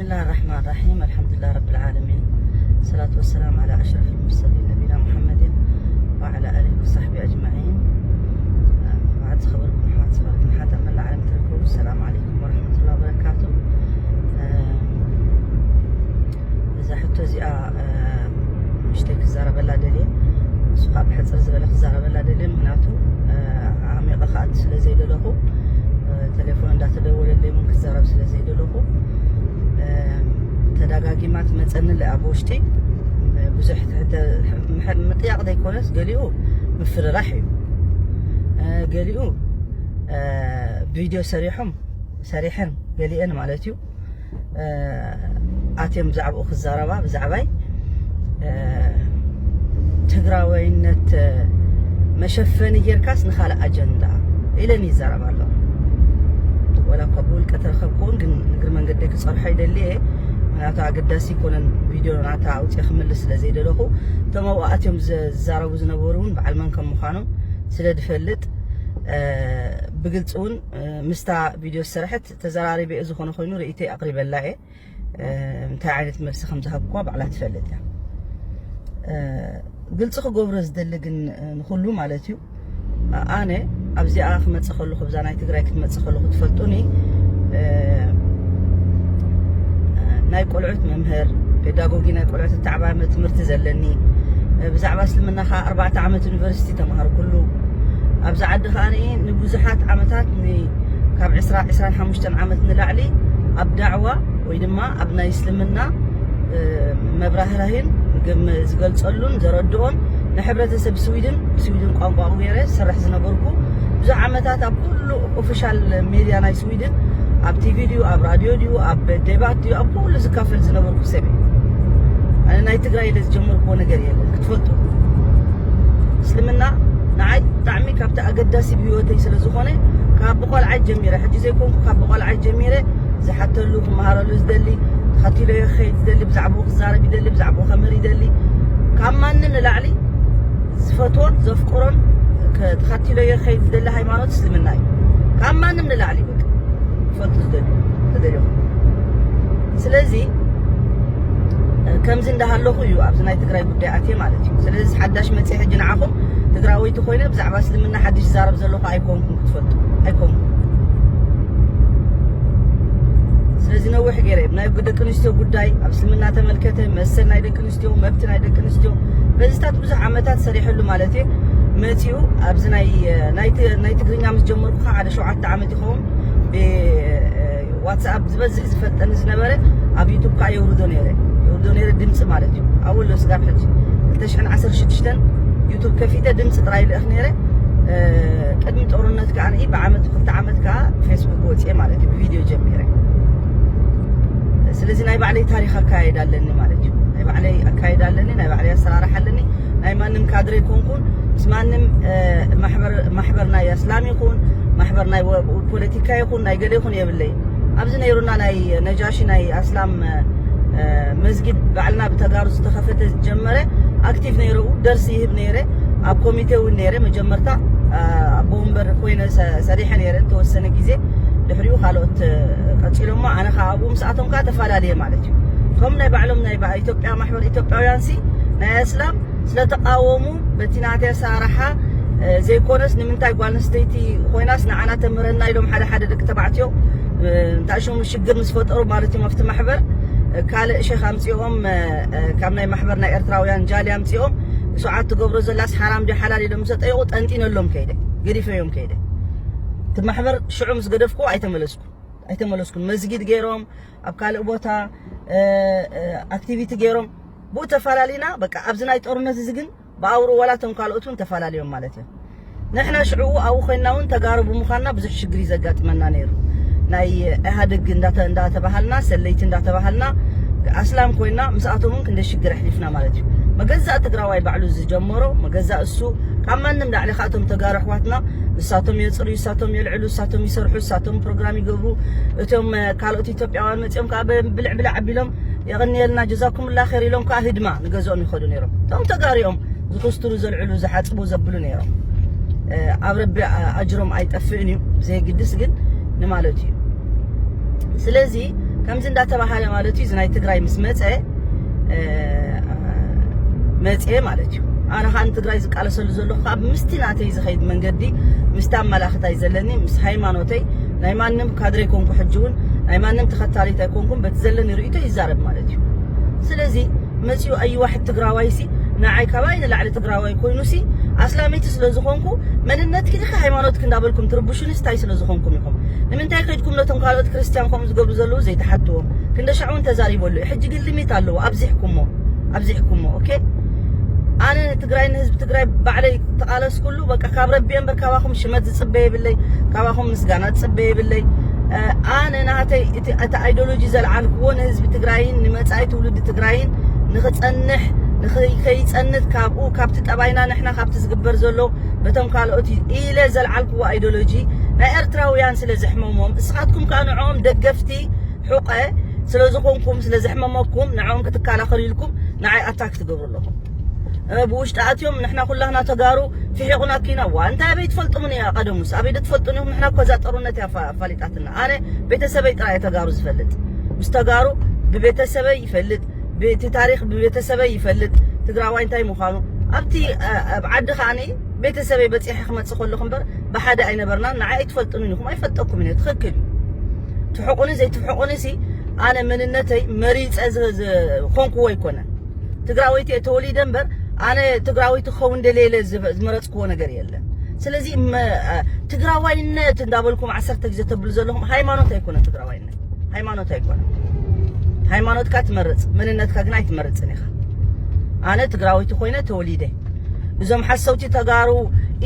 بسم الله الرحمن الرحيم. الحمد لله رب العالمين. الصلاة والسلام على أشرف المرسلين نبينا محمد وعلى آله وصحبه أجمعين. بعد خبركم حات خبركم حات أمل العالم تركوا. السلام عليكم ورحمة الله وبركاته. እዛ ሕቶ እዚኣ ምሽተይ ክዛረበላ ደልየ። እሱ ከዓ ብሕፅር ዝበለ ክዛረበላ ደልየ፣ ምክንያቱ ዓሚቐ ከዓ ስለ ዘይደለኹ፣ ቴሌፎን እንዳተደወለለይ እውን ክዛረብ ስለ ዘይደለኹ፣ ተዳጋጊማ ትመፀኒ ኣላ ኣብ ውሽጢ። ብዙሕ ምጥያቕ ዘይኮነስ ገሊኡ ምፍርራሕ እዩ። ገሊኡ ቪድዮ ሰሪሖም ሰሪሐን ገሊአን ማለት እዩ ኣትዮም ብዛዕባኡ ክዛረባ፣ ብዛዕባይ ትግራዋይነት መሸፈኒ ጌርካስ ንኻልእ ኣጀንዳ ኢለን ይዛረባ ኣለዋ። ወላ እኳ ብውልቀ ተረኸብኩውን፣ ግን ንግሪ መንገዲ ክፀርሖ ይደሊ እየ። ምክንያቱ ኣገዳሲ ይኮነን፣ ቪድዮ ናታ ኣውፅኦ ክምልስ ስለ ዘይደለኹ፣ እቶም ኣብኡ ኣትዮም ዝዛረቡ ዝነበሩ እውን በዓል መን ከም ምዃኖም ስለ ድፈልጥ፣ ብግልፂ እውን ምስታ ቪድዮ ዝሰረሐት ተዘራሪበ እየ። ዝኾነ ኮይኑ ርእይተይ ኣቕሪበላ እየ። እንታይ ዓይነት መልሲ ከም ዝሃብኩዋ ባዕላ ትፈልጥ እያ። ግልፂ ክገብሮ ዝደሊ ግን ንኩሉ ማለት እዩ፣ ኣነ ኣብዚኣ ክመፅእ ከለኹ፣ ብዛ ናይ ትግራይ ክትመፅእ ከለኹ ትፈልጡኒ፣ ናይ ቆልዑት መምህር፣ ፔዳጎጊ ናይ ቆልዑት ኣተዓባብያ ትምህርቲ ዘለኒ፣ ብዛዕባ እስልምና ከዓ ኣርባዕተ ዓመት ዩኒቨርሲቲ ተምሃርኩሉ፣ ኣብዚ ዓዲ ከዓ ንብዙሓት ዓመታት፣ ካብ ዕስራ ዕስራን ሓሙሽተን ዓመት ንላዕሊ ኣብ ዳዕዋ ወይ ድማ ኣብ ናይ እስልምና መብራህራሂን ዝገልፀሉን ዘረድኦን ንሕብረተሰብ ስዊድን፣ ስዊድን ቋንቋ ገይረ ዝሰርሕ ዝነበርኩ፣ ብዙሕ ዓመታት ኣብ ኩሉ ኦፊሻል ሜድያ ናይ ስዊድን፣ ኣብ ቲቪ ድዩ፣ ኣብ ራድዮ ድዩ፣ ኣብ ዴባት ድዩ፣ ኣብ ኩሉ ዝካፈል ዝነበርኩ ሰብ እየ። ኣነ ናይ ትግራይ ኢለ ዝጀመርኩዎ ነገር የለን ክትፈልጡ። እስልምና ንዓይ ብጣዕሚ ካብቲ ኣገዳሲ ብህይወተይ ስለ ዝኾነ፣ ካብ ብቆልዓይ ጀሚረ፣ ሕጂ ዘይኮንኩ ካብ ብቆልዓይ ጀሚረ ዝሓተሉ፣ ክመሃረሉ ዝደሊ፣ ተኸቲለዮ ክኸይድ ዝደሊ፣ ብዛዕባኡ ክዛረብ ይደሊ፣ ብዛዕባኡ ከምህር ይደሊ። ካብ ማንም ንላዕሊ ዝፈትዎን ዘፍቅሮን ተኸቲለዮ ክኸይድ ዝደሊ ሃይማኖት እስልምና እዩ። ካብ ማንም ንላዕሊ በቃ ክፈልጡ ዝደሊ ተደሊኹም። ስለዚ ከምዚ እንዳሃለኹ እዩ ኣብዚ ናይ ትግራይ ጉዳይ ኣትየ ማለት እዩ። ስለዚ ሓዳሽ መፅእ ሕጂ ንዓኹም ትግራወይቲ ኮይነ ብዛዕባ እስልምና ሓድሽ ዝዛረብ ዘለኹ ኣይኮንኩም፣ ክትፈልጡ ኣይኮንኩም። ስለዚ ነዊሕ ገይረ ናይ ደቂ ኣንስትዮ ጉዳይ ኣብ እስልምና ተመልከተ፣ መሰል ናይ ደቂ ኣንስትዮ፣ መብቲ ናይ ደቂ ኣንስትዮ፣ በዚታት ብዙሕ ዓመታት ሰሪሐሉ ማለት እየ። መፂኡ ኣብዚ ናይ ናይ ትግርኛ ምስ ጀመርኩ ከዓ ሓደ ሸውዓተ ዓመት ይኸውን። ዋትስኣፕ ዝበዝሕ ዝፈልጠኒ ዝነበረ ኣብ ዩቱብ ከዓ የውርዶ ነይረ፣ የውርዶ ነይረ ድምፂ ማለት እዩ። ኣብኡ ኣሎ ስጋብ ሕጂ ክልተ ሽሕን ዓሰርተ ሽዱሽተን ዩቱብ ከፊተ ድምፂ ጥራይ ልእኽ ነይረ። ቅድሚ ጦርነት ከዓ ብዓመት ክልተ ዓመት ከዓ ፌስቡክ ወፅየ ማለት እዩ። ብቪድዮ ጀሚረ። ስለዚ ናይ ባዕለይ ታሪክ ኣካየዳ ኣለኒ ማለት እዩ። ናይ ባዕለይ ኣካየዳ ኣለኒ፣ ናይ ባዕለይ ኣሰራርሓ ኣለኒ። ናይ ማንም ካድረ ይኮንኩን፣ ምስ ማንም ማሕበር ናይ ኣስላም ይኹን ማሕበር ናይ ፖለቲካ ይኹን ናይ ገለ ይኹን የብለይ። ኣብዚ ነይሩና ናይ ነጃሺ ናይ ኣስላም መስጊድ ባዕልና ብተጋሩ ዝተኸፈተ ዝጀመረ ኣክቲቭ ነይረኡ ደርሲ ይህብ ነይረ። ኣብ ኮሚቴ እውን ነይረ። መጀመርታ ኣቦ ወንበር ኮይነ ሰሪሐ ነይረ እንተወሰነ ግዜ። ድሕሪኡ ካልኦት ቀፂሎሞ፣ ኣነ ከዓ ኣብኡ ምስኣቶም ከዓ ተፈላለየ ማለት እዩ። እቶም ናይ ባዕሎም ናይ ኢትዮጵያ ማሕበር ኢትዮጵያውያን ሲ ናይ ኣስላም ስለተቃወሙ በቲ ናተይ ኣሰራርሓ ዘይኮነስ ንምንታይ ጓል ኣንስተይቲ ኮይናስ ንዓና ተምህረና ኢሎም ሓደ ሓደ ደቂ ተባዕትዮ እንታይ ሽሙ ሽግር ምስ ፈጠሩ ማለት እዮም ኣብቲ ማሕበር ካልእ ሸኽ ኣምፂኦም ካብ ናይ ማሕበር ናይ ኤርትራውያን ጃሊ ኣምፂኦም እሱዓት ትገብሮ ዘላስ ሓራም ድዩ ሓላል ኢሎም ምስ ጠየቁ ጠንጢነሎም ከይደ ገዲፈዮም ከይደ እቲ ማሕበር ሽዑ ምስ ገደፍኩ ኣይተመለስኩ ኣይተመለስኩን መስጊድ ገይሮም ኣብ ካልእ ቦታ ኣክቲቪቲ ገይሮም ብኡ ተፈላለና በቃ ኣብዚ ናይ ጦርነት እዚ ግን ብኣውሩ ዋላ እቶም ካልኦት እውን ተፈላለዮም ማለት እዮም ንሕና ሽዕኡ ኣብኡ ኮይንና እውን ተጋሩ ብምዃንና ብዙሕ ሽግር እዩ ዘጋጥመና ነይሩ ናይ ኢህኣደግ እንዳተባሃልና ሰለይቲ እንዳተባሃልና ኣስላም ኮይንና ምስኣቶም እውን ክንደ ሽግር ኣሕሊፍና ማለት እዩ መገዛእ ትግራዋይ ባዕሉ ዝጀመሮ መገዛእ እሱ ካብ ማንም ላዕሊ ካእቶም ተጋሩ ኣሕዋትና ንሳቶም የፅርዩ ንሳቶም የልዕሉ ንሳቶም ይሰርሑ ንሳቶም ፕሮግራም ይገብሩ እቶም ካልኦት ኢትዮጵያውያን መፅኦም ከዓ ብልዕብላዕ ኣቢሎም የቐንየልና ጀዛኩምላ ኸይር ኢሎም ከዓ ህድማ ንገዝኦም ይኸዱ ነይሮም እቶም ተጋሪኦም ዝኩስትሩ ዘልዕሉ ዝሓፅቡ ዘብሉ ነይሮም ኣብ ረቢ ኣጅሮም ኣይጠፍእን እዩ ብዘየግድስ ግን ንማለት እዩ ስለዚ ከምዚ እንዳተባሃለ ማለት እዩ። እዚ ናይ ትግራይ ምስ መፀ መፅኤ ማለት እዩ። ኣነ ከዓ ንትግራይ ዝቃለሰሉ ዘለኹ ካብ ምስቲ ናተይ ዝኸይድ መንገዲ፣ ምስቲ ኣመላኽታይ ዘለኒ፣ ምስ ሃይማኖተይ፣ ናይ ማንም ካድረ ኣይኮንኩ፣ ሕጂ እውን ናይ ማንም ተኸታሊት ኣይኮንኩም፣ በቲ ዘለኒ ርእይቶ ይዛረብ ማለት እዩ። ስለዚ መፂኡ ኣይዋሕድ ትግራዋይሲ ንዓይ ካባይ ንላዕሊ ትግራዋይ ኮይኑሲ ኣስላመይቲ ስለ ዝኾንኩ መንነትኪ ኢኺ ሃይማኖትኪ እንዳበልኩም ትርብሹኒ ስታይ ስለ ዝኾንኩም ኢኹም። ንምንታይ ከድኩም ነቶም ካልኦት ክርስትያን ከምኡ ዝገብሩ ዘለዉ ዘይትሓትዎም? ክንደ ሻዕ እውን ተዛሪበሉ እዩ። ሕጂ ግን ሊሚት ኣለዎ። ኣብዚሕኩሞ ኣብዚሕኩሞ። ኦኬ፣ ኣነ ትግራይ ንህዝቢ ትግራይ ባዕለይ ተቃለስኩሉ። በቃ ካብ ረቢ እምበር ካባኹም ሽመት ዝፅበ የብለይ፣ ካባኹም ምስጋና ዝፅበ የብለይ። ኣነ ናተይ እቲ ኣይዲዮሎጂ ዘልዓልክዎ ንህዝቢ ትግራይን ንመፃኢ ትውልዲ ትግራይን ንክፀንሕ ንከይፀንት ካብኡ ካብቲ ጠባይና ንሕና ካብቲ ዝግበር ዘሎ በቶም ካልኦት ኢለ ዘልዓልክዎ ኣይዲዮሎጂ ናይ ኤርትራውያን ስለ ዘሕመሞም፣ እስኻትኩም ከዓ ንዕኦም ደገፍቲ ሑቐ ስለ ዝኾንኩም፣ ስለ ዘሕመመኩም ንዕኦም ክትከላኸሉ ኢልኩም ንዓይ ኣታክ ትገብሩ ኣለኹም። ብውሽጢ ኣትዮም ንሕና ኩላህና ተጋሩ ፊሒቑና ኪና ዋ እንታይ ኣበይ ትፈልጡምን እያ ቀደሙስ ኣበይ ዶ ትፈልጡን ኢኹም? ንሕና እኮ እዛ ጠሩነት እያ ኣፋሊጣትና። ኣነ ቤተሰበይ ጥራይ ተጋሩ ዝፈልጥ፣ ምስ ተጋሩ ብቤተሰበይ ይፈልጥ፣ ብቲ ታሪኽ ብቤተሰበይ ይፈልጥ። ትግራዋይ እንታይ ምዃኑ ኣብቲ ኣብ ዓዲ ከዓኒ ቤተሰበይ በፂሐ ክመፅእ ከለኹ እምበር ብሓደ ኣይነበርናን። ንዓይ ኣይትፈልጡንን ኢኹም፣ ኣይፈልጠኩምን እየ። ትኽክል እዩ። ትሕቁኒ ዘይትሕቁኒ ሲ ኣነ መንነተይ መሪፀ ዝኾንኩዎ ኣይኮነን። ትግራወይቲ እየ ተወሊደ እምበር ኣነ ትግራወይቲ ክኸውን ደልየ ኢለ ዝመረፅክዎ ነገር የለን። ስለዚ ትግራዋይነት እንዳበልኩም ዓሰርተ ግዜ ተብሉ ዘለኹም ሃይማኖት ኣይኮነን። ትግራዋይነት ሃይማኖት ኣይኮነን። ሃይማኖትካ ትመርፅ፣ መንነትካ ግን ኣይትመርፅን ኢኻ። ኣነ ትግራወይቲ ኮይነ ተወሊደ። እዞም ሓሰውቲ ተጋሩ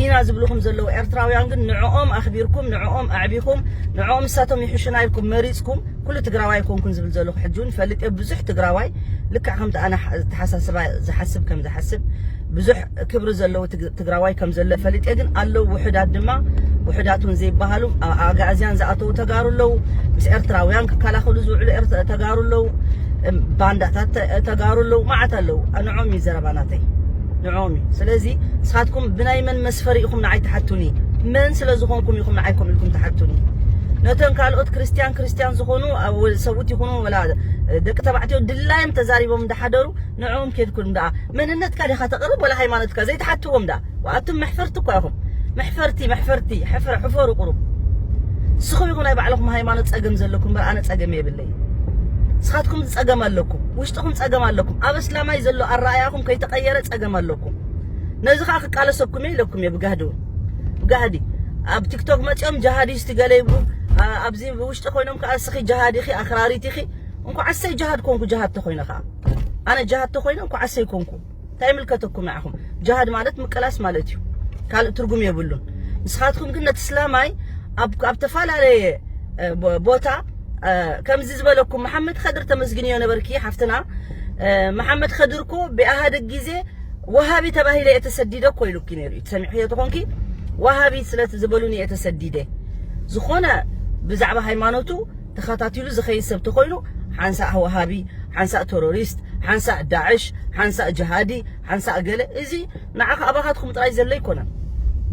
ኢና ዝብልኹም ዘለዉ ኤርትራውያን ግን ንዕኦም ኣኽቢርኩም፣ ንዕኦም ኣዕቢኹም፣ ንዕኦም ንሳቶም ይሕሹና ኢልኩም መሪፅኩም ኩሉ ትግራዋይ ኣይኮንኩን ዝብል ዘለኹ ሕጂ እውን ፈልጥ እየ። ብዙሕ ትግራዋይ ልክዕ ከምቲ ኣነ ተሓሳስባ ዝሓስብ ከም ዝሓስብ ብዙሕ ክብሪ ዘለዎ ትግራዋይ ከም ዘሎ ፈልጥ እየ። ግን ኣለዉ ውሑዳት ድማ ውሑዳት እውን ዘይበሃሉ ኣጋእዝያን ዝኣተዉ ተጋሩ ኣለዉ። ምስ ኤርትራውያን ክከላኸሉ ዝውዕሉ ተጋሩ ኣለዉ። ባንዳታት ተጋሩ ኣለዉ፣ መዓት ኣለዉ። ንዖም እዩ ዘረባ ናተይ፣ ንዖም እዩ። ስለዚ ንስኻትኩም ብናይ መን መስፈሪ ኢኹም ንዓይ ትሓቱኒ? መን ስለ ዝኾንኩም ኢኹም ንዓይ ከም ኢልኩም ትሓቱኒ? ነተን ካልኦት ክርስትያን ክርስትያን ዝኾኑ ሰብኡት ይኹኑ ወላ ደቂ ተባዕትዮ ድላዮም ተዛሪቦም እንዳሓደሩ ንዕኦም ኬድኩም ደኣ መንነትካ ዲኻ ተቕርብ ወላ ሃይማኖትካ ዘይትሓትዎም ደኣ? ኣቱም መሕፈርቲ እኳ ኢኹም። መሕፈርቲ መሕፈርቲ ሕፈሩ ቁሩብ። ንስኹም ኢኹም ናይ ባዕልኹም ሃይማኖት ጸገም ዘለኩም እምበር ኣነ ጸገም የብለይ። ንስኻትኩም ጸገም ኣለኩም፣ ውሽጥኹም ጸገም ኣለኩም። ኣብ እስላማይ ዘሎ ኣረኣያኹም ከይተቐየረ ጸገም ኣለኩም። ነዚ ኸዓ ክቃለሰኩም እየ ኢለኩም እየ ብጋህዲ እውን። ብጋህዲ ኣብ ቲክቶክ መጺኦም ጀሃዲስት ገለ ይብሉ። ኣብዚ ብውሽጢ ኮይኖም ከዓ እስኺ ጀሃዲ ኢኺ ኣኽራሪት ኢኺ። እንኳዕ ኣሰይ ጀሃድ ኮንኩ። ጀሃድ ተኾይነ ከዓ ኣነ ጀሃድ ተኾይነ እንኳዕ ኣሰይ ኮንኩ። እንታይ ይምልከተኩም ንዓኹም? ጅሃድ ማለት ምቅላስ ማለት እዩ። ካልእ ትርጉም የብሉን። ንስኻትኩም ግን ነቲ ስላማይ ኣብ ኣብ ተፈላለየ ቦታ ከምዚ ዝበለኩም መሓመድ ከድር ተመስግንዮ ነበርኪ ሓፍትና። መሓመድ ከድር እኮ ብኢህኣደግ ግዜ ወሃቢ ተባሂለ እየ ተሰዲደ እኮ ኢሉኪ ነይሩ እዩ። ትሰሚዕዮ ተኾንኪ ወሃቢ ስለ ዝበሉኒ እየ ተሰዲደ። ዝኾነ ብዛዕባ ሃይማኖቱ ተኸታቲሉ ዝኸይድ ሰብ ተኾይኑ ሓንሳእ ወሃቢ፣ ሓንሳእ ቴሮሪስት፣ ሓንሳእ ዳዕሽ፣ ሓንሳእ ጅሃዲ፣ ሓንሳእ ገለ። እዚ ንዓኻ ኣባኻትኩም ጥራይ ዘሎ ኣይኮነን።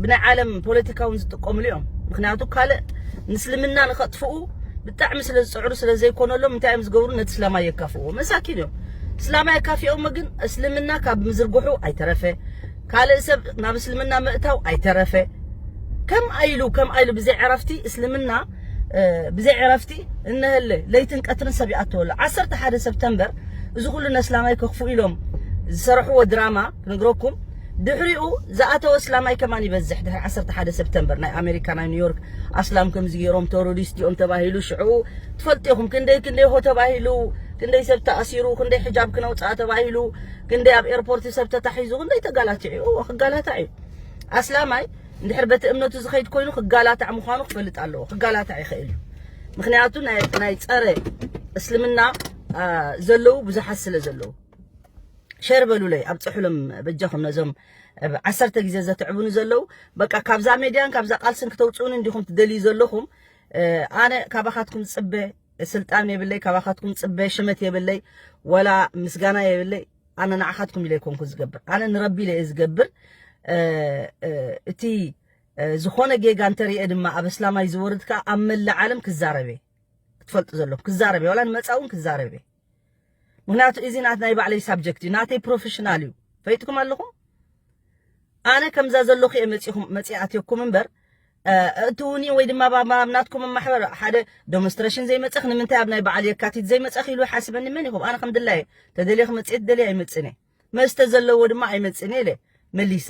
ብናይ ዓለም ፖለቲካ እውን ዝጥቀምሉ እዮም። ምኽንያቱ ካልእ ንእስልምና ንኸጥፍኡ ብጣዕሚ ስለ ዝፅዕሩ ስለ ዘይኮነሎም እንታይ እዮም ዝገብሩ? ነቲ እስላማይ የካፍእዎ። መሳኪን እዮም። እስላማይ የካፍኦም ግን እስልምና ካብ ምዝርግሑ ኣይተረፈ፣ ካልእ ሰብ ናብ እስልምና ምእታው ኣይተረፈ። ከም ኣይሉ ከም ኣይሉ ብዘይ ዕረፍቲ እስልምና ብዘይ ዕረፍቲ እነሀለ ለይትን ቀትርን ሰብ ይኣተወሉ። ዓሰርተ ሓደ ሰብተምበር እዚ ኩሉ ነስላማይ ከኽፉ ኢሎም ዝሰርሕዎ ድራማ ክነግረኩም። ድሕሪኡ ዝኣተወ እስላማይ ከማን ይበዝሕ። ድሕሪ ዓሰርተ ሓደ ሰብተምበር ናይ ኣሜሪካ ናይ ኒውዮርክ ኣስላም ከምዚ ገይሮም ቴሮሪስት እዮም ተባሂሉ። ሽዑ ትፈልጡ ኢኹም ክንደይ ክንደይ ሆ ተባሂሉ፣ ክንደይ ሰብ ተኣሲሩ፣ ክንደይ ሕጃብ ክነውፅኣ ተባሂሉ፣ ክንደይ ኣብ ኤርፖርት ሰብ ተታሒዙ፣ ክንደይ ተጋላትዑ። እዎ ክጋላታዕ እዩ። ኣስላማይ እንድሕር በቲ እምነቱ ዝኸይድ ኮይኑ ክጋላታዕ ምዃኑ ክፈልጥ ኣለዎ። ክጋላታዕ ይኽእል እዩ። ምኽንያቱ ናይ ናይ ጸረ እስልምና ዘለዉ ብዙሓት ስለ ዘለዉ። ሸር በሉለይ ኣብፅሑሎም በጃኹም ነዞም ዓሰርተ ግዜ ዘትዕቡኒ ዘለዉ። በቃ ካብዛ ሜድያን ካብዛ ቃልስን ክተውፅኡኒ እንዲኹም ትደልዩ ዘለኹም። ኣነ ካባኻትኩም ዝፅበ ስልጣን የብለይ፣ ካባኻትኩም ዝፅበ ሽመት የብለይ፣ ወላ ምስጋና የብለይ። ኣነ ንዓኻትኩም ኢለ ኣይኮንኩ ዝገብር፣ ኣነ ንረቢ ኢለ እየ ዝገብር። እቲ ዝኾነ ጌጋ እንተሪኤ ድማ ኣብ እስላማይ ዝወርድ ከዓ ኣብ መላእ ዓለም ክዛረብ እየ። ክትፈልጡ ዘለኩም። ክዛረብ እየ፣ ዋላ ንመጻ እውን ክዛረብ እየ። ምክንያቱ እዚ ናት ናይ ባዕለይ ሳብጀክት እዩ፣ ናተይ ፕሮፌሽናል እዩ። ፈይጥኩም ኣለኹም? ኣነ ከምዛ ዘለኹ እየ መጺኹም፣ መጺእ ኣትየኩም እምበር፣ እ፣ እእትውኒ ወይ ድማ ባ-፣ ባ-፣ ናትኩም ማሕበር ሓደ ዴሞንስትሬሽን ዘይመጸኽ ንምንታይ ኣብ ናይ በዓል የካቲት ዘይመጸኽ ኢሉ ሓስበኒ መን ኢኹም? ኣነ ከም ድላየ ተደልየ ክመጽእ ትደልየ ኣይመጽእን እየ። መስተ ዘለዎ ድማ ኣይመጽእን እየ ኢለ መሊሰ።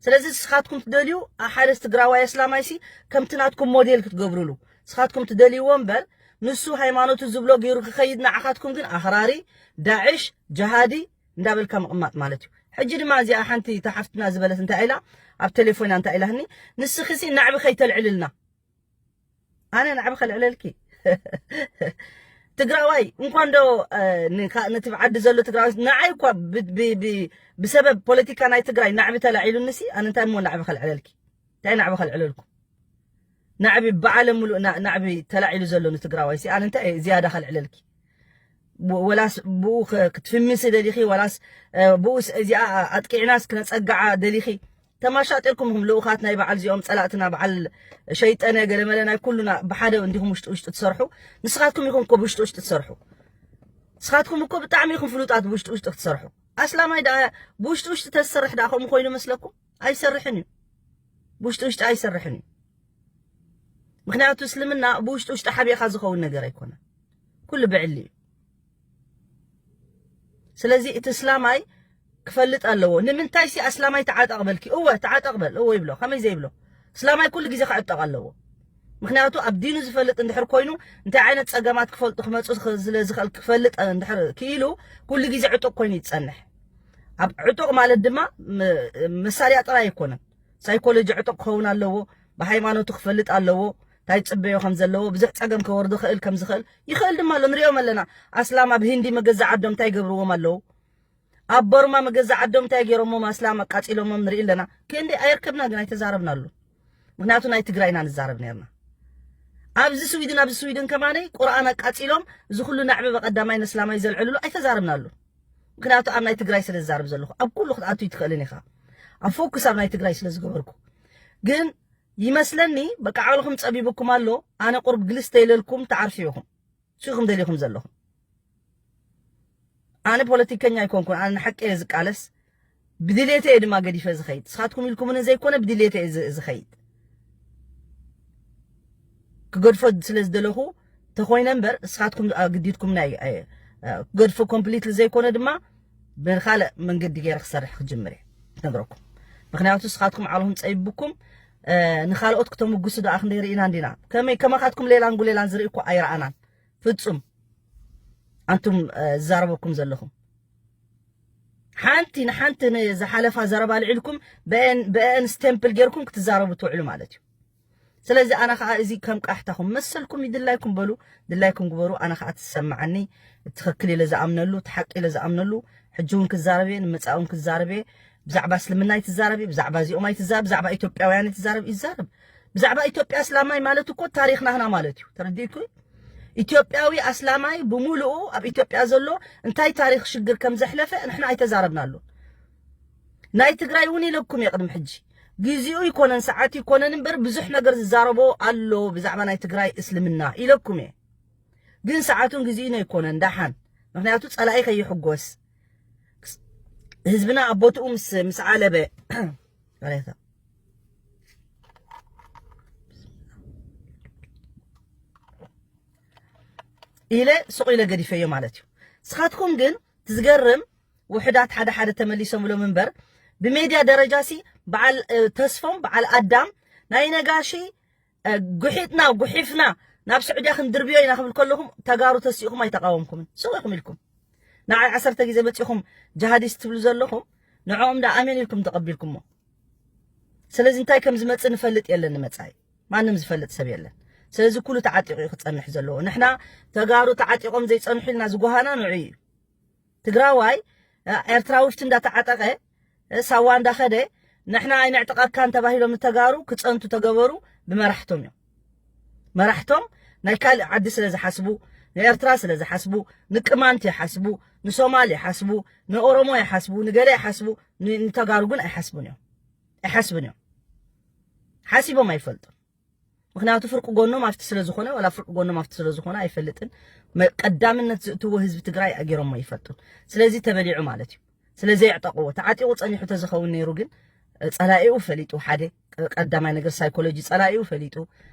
ስለዚ ንስኻትኩም ትደልዩ፣ ኣ-፣ ሓደ ትግራዋይ ኣስላማይሲ ከምቲ ናትኩም ሞዴል ክትገብሩሉ፣ ንስኻትኩም ትደልይዎ እምበር፣ ንሱ ሃይማኖቱ ዝብሎ ገይሩ ክኸይድ፣ ንዓኻትኩም ግን ኣኽራሪ፣ ዳዕሽ፣ ጀሃዲ እንዳበልካ ምቕማጥ ማለት እዩ። ሕጂ ድማ እዚኣ ሓንቲ እታ ሓፍትና ዝበለት እንታይ ኢላ፣ ኣብ ቴሌፎና እንታይ ኢላትኒ፣ ንስኺሲ ናዕቢ ከይተልዕልልና። ኣነ ናዕቢ ከልዕለልኪ? ትግራዋይ እንኳን ዶ፣ እ፣ ንካ-፣ ነቲ ብዓዲ ዘሎ ትግራዋይ፣ ንዓይ እኳ ብ-፣ ብ-፣ ብ-፣ ብሰበብ ፖለቲካ ናይ ትግራይ ናዕቢ ተላዒሉንሲ፣ ኣነ እንታይ እሞ ናዕቢ ከልዕለልኪ? እንታይ ናዕቢ ከልዕለልኩም? ናዕቢ ብዓለም ሙሉእ ና-፣ ናዕቢ ተላዒሉ ዘሎ ንትግራዋይሲ፣ ኣነ እንታይ እየ ዝያዳ ከልዕለልኪ? ብ-፣ ወላስ ብኡ ከ-፣ ክትፍምሲ ደሊኺ፣ ወላስ፣ እ፣ ብኡስ እዚኣ ኣጥቂዕናስ ክነጸግዓ ደሊኺ? ተማሻጢርኩም ኢኹም ልኡኻት ናይ በዓል እዚኦም ጸላእትና፣ በዓል ሸይጠነ፣ ገለመለ ናይ ኩሉና ብሓደ እንዲኹም ውሽጢ ውሽጢ ትሰርሑ። ንስኻትኩም ኢኹም እኮ ብውሽጢ ውሽጢ ትሰርሑ። ንስኻትኩም እኮ ብጣዕሚ ኢኹም ፍሉጣት ብውሽጢ ውሽጢ ክትሰርሑ። ኣስላማይ ደኣ ብውሽጢ ውሽጢ ተዝሰርሕ ደኣ ከምኡ ኮይኑ መስለኩም? ኣይሰርሕን እዩ። ብውሽጢ ውሽጢ ኣይሰርሕን እዩ። ምክንያቱ እስልምና ብውሽጢ ውሽጢ ሓቢእኻ ዝኸውን ነገር ኣይኮነን። ኩሉ ብዕሊ እዩ። ስለዚ እቲ እስላማይ ክፈልጥ ኣለዎ። ንምንታይ ሲ ኣስላማይ ተዓጠቕ በልኪ? እወ፣ ተዓጠቕ በል። እወ ይብሎ። ከመይ ዘይብሎ? እስላማይ ኩሉ ግዜ ክዕጠቕ ኣለዎ። ምክንያቱ ኣብ ዲኑ ዝፈልጥ እንድሕር ኮይኑ፣ እንታይ ዓይነት ጸገማት ክፈልጡ ክመጹ ዝኽ-፣ ስለ ዝኽእል ክፈልጥ እንድሕር ክኢሉ፣ ኩሉ ግዜ ዕጡቕ ኮይኑ ይጸንሕ። ኣብ ዕጡቕ ማለት ድማ ም-፣ መሳርያ ጥራይ ኣይኮነን። ሳይኮሎጂ ዕጡቕ ክኸውን ኣለዎ፣ ብሃይማኖቱ ክፈልጥ ኣለዎ፣ እንታይ ጽበዮ ከም ዘለዎ፣ ብዙሕ ጸገም ከወርዶ ክእል ከም ዝኽእል፣ ይኽእል ድማ ኣሎ፣ ንሪኦም ኣለና። ኣስላም ኣብ ህንዲ መገዛ ዓዶም እንታይ ገብርዎም ኣለዉ? ኣብ በርማ መገዛ ዓዶም እንታይ ገይሮሞም? ኣስላም ኣቃጺሎሞም ንርኢ ኣለና። ክንደይ ኣየርከብና ግን ኣይተዛረብናሉ። ምክንያቱ ናይ ትግራይ ኢና ንዛረብ ነርና። ኣብዚ ስዊድን፣ ኣብዚ ስዊድን ከማነይ ቁርኣን ኣቃጺሎም፣ እዚ ኩሉ ናዕቢ በቀዳማይ ነስላማይ ዘልዕልሉ ኣይተዛረብናሉ። ምክንያቱ ኣብ ናይ ትግራይ ስለ ዝዛረብ ዘለኹ፣ ኣብ ኩሉ ክትኣቱ ይትኽእልን ኢኻ። ኣብ ፎኩስ ኣብ ናይ ትግራይ ስለ ዝገበርኩ። ግን ይመስለኒ በቃ ዓቕልኹም ጸቢብኩም ኣሎ። ኣነ ቁርብ ግልስ ተይለልኩም ትዓርፉ ኢኹም። ንስኹም ደሊኹም ዘለኹም። ኣነ ፖለቲከኛ ኣይኮንኩን፣ ኣነ ንሓቂ እየ ዝቃለስ። ብድሌተ እየ ድማ ገዲፈ ዝኸይድ። ንስኻትኩም ኢልኩምኒ ዘይኮነ ብድሌተ እየ ዝ-፣ ዝኸይድ። ክገድፎ ስለ ዝደለኹ ተኾይነ እምበር፣ ንስኻትኩም ኣግዲድኩም ናይ፣ ኣይ-፣ ክገድፎ ኮምፕሊትሊ ዘይኮነ ድማ ብኻልእ መንገዲ ገይረ ክሰርሕ ክጅምር እየ ክነግረኩም። ምክንያቱ ንስኻትኩም ዓቕልኹም ጸቢብኩም፣ እ፣ ንኻልኦት ክተምጉሱ ደኣ ክንደይ ርኢና እንዲና። ከመይ ከማኻትኩም ሌላን ጉሌላን ዝርኢ እኮ ኣይረኣናን። ፍጹም። ኣንቱም፣ እ፣ ዝዛረበኩም ዘለኹም። ሓንቲ ንሓንቲ ንዝሓለፋ ዘረባ ልዒልኩም ብአን፣ ብአን ስቴምፕል ጌርኩም ክትዛረቡ ትውዕሉ ማለት እዩ። ስለዚ ኣነ ኸኣ እዚ ከም ቃሕታኹም መሰልኩም እዩ፣ ድላይኩም በሉ፣ ድላይኩም ግበሩ። ኣነ ኸኣ ትሰማዓኒ፣ ትኽክል ኢለ ዝኣምነሉ፣ እቲ ሓቂ ኢለ ዝኣምነሉ፣ ሕጂ እውን ክዛረብ እየ፣ ንመጻኢ እውን ክዛረብ እየ። ብዛዕባ እስልምና ኣይትዛረብ እየ፣ ብዛዕባ እዚኦም ኣይትዛረብ፣ ብዛዕባ ኢትዮጵያውያን ኣይትዛረብ፣ ይዛረብ። ብዛዕባ ኢትዮጵያ እስላማይ ማለት እኮ ታሪኽና ህና ማለት እዩ። ተረዲእኩ? ኢትዮጵያዊ ኣስላማይ ብምሉኡ ኣብ ኢትዮጵያ ዘሎ እንታይ ታሪኽ ሽግር ከም ዘሕለፈ ንሕና ኣይተዛረብናሉን። ናይ ትግራይ እውን ኢለኩም እየ ቅድሚ ሕጂ። ግዜኡ ይኮነን ሰዓት ይኮነን እምበር ብዙሕ ነገር ዝዛረቦ ኣሎ ብዛዕባ ናይ ትግራይ እስልምና ኢለኩም እየ። ግን ሰዓቱን ግዜኡን ኣይኮነን ደሓን። ምክንያቱ ጸላኢ ከይሕጎስ። ህዝብና ኣብ ቦትኡ ምስ፣ ምስ ዓለበ፣ ይቅሬታ። ኢለ ሱቕ ኢለ ገዲፈዮ ማለት እዩ። ንስኻትኩም ግን ትዝገርም ውሕዳት ሓደ ሓደ ተመሊሶም ብሎም እምበር ብሜድያ ደረጃ ሲ በዓል፣ እ፣ ተስፎም በዓል ኣዳም ናይ ነጋሺ፣ እ፣ ጉሒጥና ጉሒፍና ናብ ስዑድያ ክንድርብዮ ኢና ክብል ከለኹም ተጋሩ ተሲእኹም ኣይተቃወምኩምን። ሱቕ ኢኹም ኢልኩም። ንዓይ ዓሰርተ ግዜ መጺኹም ጀሃዲስት ትብሉ ዘለኹም ንዕኦም ዳ ኣሜን ኢልኩም ተቐቢልኩሞ። ስለዚ እንታይ ከም ዝመጽእ ንፈልጥ የለን ንመጻኢ። ማንም ዝፈልጥ ሰብ የለን። ስለዚ ኩሉ ተዓጢቑ እዩ ክጸንሕ ዘለዎ። ንሕና ተጋሩ ተዓጢቖም ዘይጸንሑ ኢልና ዝጓሃና ንዑ እዩ። ትግራዋይ፣ እ፣ ኤርትራዊ ፍቲ እንዳተዓጠቐ፣ እ፣ ሳዋ እንዳኸደ፣ ንሕና ኣይነዕጥቐካን ተባሂሎም ንተጋሩ ክጸንቱ ተገበሩ ብመራሕቶም እዮም። መራሕቶም ናይ ካልእ ዓዲ ስለ ዝሓስቡ፣ ንኤርትራ ስለ ዝሓስቡ፣ ንቅማንት ይሓስቡ፣ ንሶማል ይሓስቡ፣ ንኦሮሞ ይሓስቡ፣ ንገለ ይሓስቡ፣ ን-፣ ንተጋሩ ግን ኣይሓስቡን እዮም። ኣይሓስቡን እዮም። ሓሲቦም ኣይፈልጡን። ምክንያቱ ፍርቂ ጎኖም ኣብቲ ስለ ዝኾነ፣ ዋላ ፍርቂ ጎኖም ኣብቲ ስለ ዝኾነ ኣይፈልጥን። መ-፣ ቀዳምነት ዝእትዎ ህዝቢ ትግራይ ኣገይሮሞ ይፈልጡን። ስለዚ ተበሊዑ ማለት እዩ። ስለ ዘየዕጠቕዎ፣ ተዓጢቑ ጸኒሑ ተዝኸውን ነይሩ ግን፣ እ፣ ጸላኢኡ ፈሊጡ፣ ሓደ፣ እ፣ ቀዳማይ ነገር ሳይኮሎጂ ጸላኢኡ ፈሊጡ፣